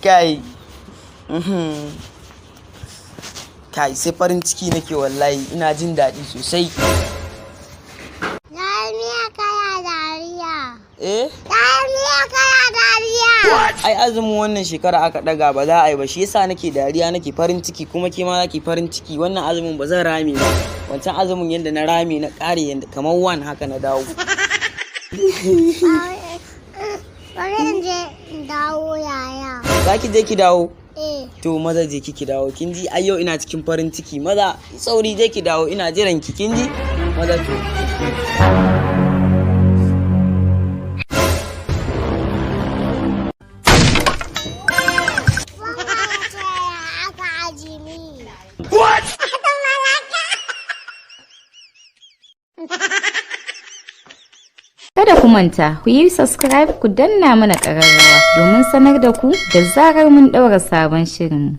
Kai. Kai, sai farin ciki nake wallahi, ina jin daɗi sosai. Dariya kana dariya. Eh? Dariya kana dariya. Ai azumin wannan shekara aka ɗaga, ba za a yi ba, shi yasa nake dariya, nake farin ciki, kuma ke ma zaki farin ciki. Wannan azumin ba zan rame ba. Wancan azumin yanda na rame na ƙare, yanda kamar wan haka na dawo. Bari in je in dawo, yaya. Za ki je ki dawo? Eh. To maza je ki dawo, kin ji? Ai yau ina cikin farin ciki. Maza sauri je ki dawo, ina jiran ki, kin ji? Maza to. Wannan ce aka aji ni. Kada ku manta, ku yi subscribe, ku danna mana ƙararrawa domin sanar da ku da zarar mun ɗaura sabon shirin.